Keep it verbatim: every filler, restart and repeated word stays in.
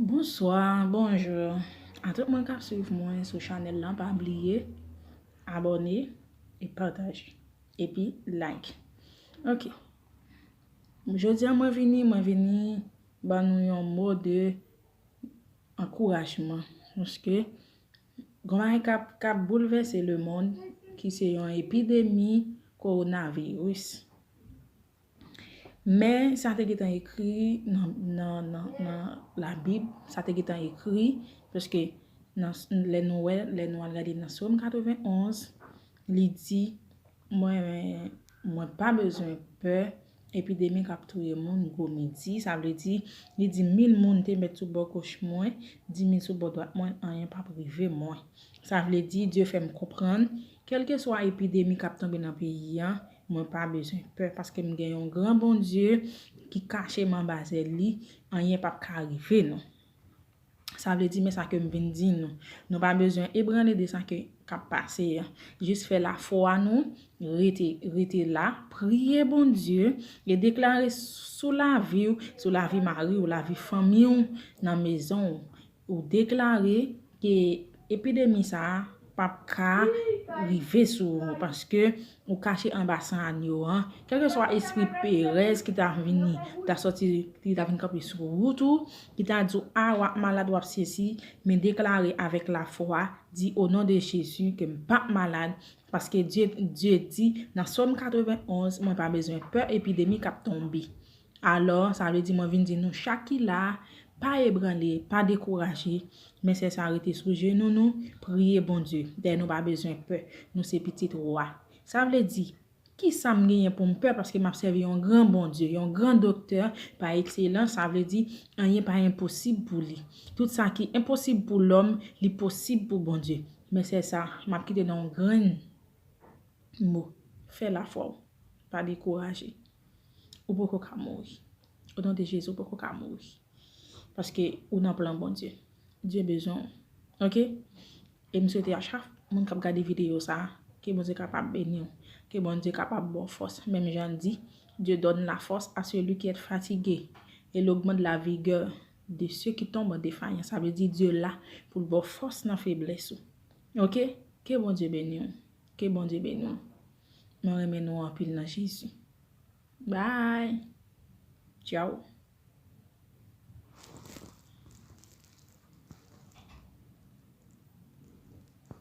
Bonswa, bonjou. A tout moun k ap swiv mwen sou chanèl lan, pa bliye abòne e pataje. Epi like. Ok. Jodi a mwen vini, mwen vini ban nou yon mo de ankourajman. Paske gon bagay k ap, k ap boulvèse lemonn, ki se yon epidemi kowonaviris. Men sa te gentan ekri nan, nan, nan, nan Labib, sa te gentan ekri, paske nan, lè nou wè, lè nou al gade nan Sòm katrevenn onz, li di, mwen, mwen pa bezwen pè epidemi k ap touye moun gwo midi. Sa vle di, li di, mil moun te mèt sou bò goch mwen, di mil sou bò dwat mwen, anyen p ap rive mwen. Sa vle di, Dye fè m konprann, kèlkeswa epidemi k ap tonbe nan peyi a, mwen pa bezwen pè, paske m gen yon gran Bondye ki kache m anba zèl li, anyen p ap ka rive nou. Sa vle di, men sa ke m vin di nou. Nou pa bezwen ebranle de sa ke k ap pase a. Jis fè lafwa nou, rete, rete la, priye Bondye, e deklare sou lavi w, sou lavi mari w, lavi fanmi w, nan mezon w. Ou deklare ke epidemi sa a p ap ka rive sou ou, paske ou kache anba san agno an. Kèlkeswa espri perèz ki ta vini, ta sòti, ki ta vin kanpe sou wout ou, ki ta di w, a, w ap malad, w ap sesi, men deklare avèk lafwa, di, o non de Jezi, ke m p ap malad, paske Dye, Dye di nan Sòm katrevenn onz, mwen pa bezwen pè epidemi k ap tonbe. Alò, sa vle di mwen vin di nou chak ki la, pa ebranle, pa dekouraje, men sèl sa rete sou jenou nou, priye Bondye. Dayè nou pa bezwen pè, nou se pitit wa. Sa vle di, kisa m genyen pou m pè, paske m ap sèvi yon gran Bondye, yon gran doktè pa ekselans, sa vle di, anyen pa enposib pou li. Tout sa ki enposib pou lòm, li posib pou Bondye. Men sèl sa, m ap kite nan yon grenn mo, fè lafwa w, pa dekouraje. Ou poko ka mouri. O non de Jezi, ou poko ka mouri. Paske ou nan plan Bondye. Dye bezwen w. Ok? E m swete a chak moun k ap gade videyo sa a, ke Bondye kapab beni w. Ke Bondye kapab ba w fòs. Menm jan l di, Dieu donne la force à celui qui est fatigué, et il augmente la vigueur de ceux qui tombent en défaillance. Sa vle di Dye la pou l ba w fòs nan feblès ou. Ok? Ke Bondye beni w. Ke Bondye beni w. Mwen renmen nou anpil nan Jezi. Bye. Ciao.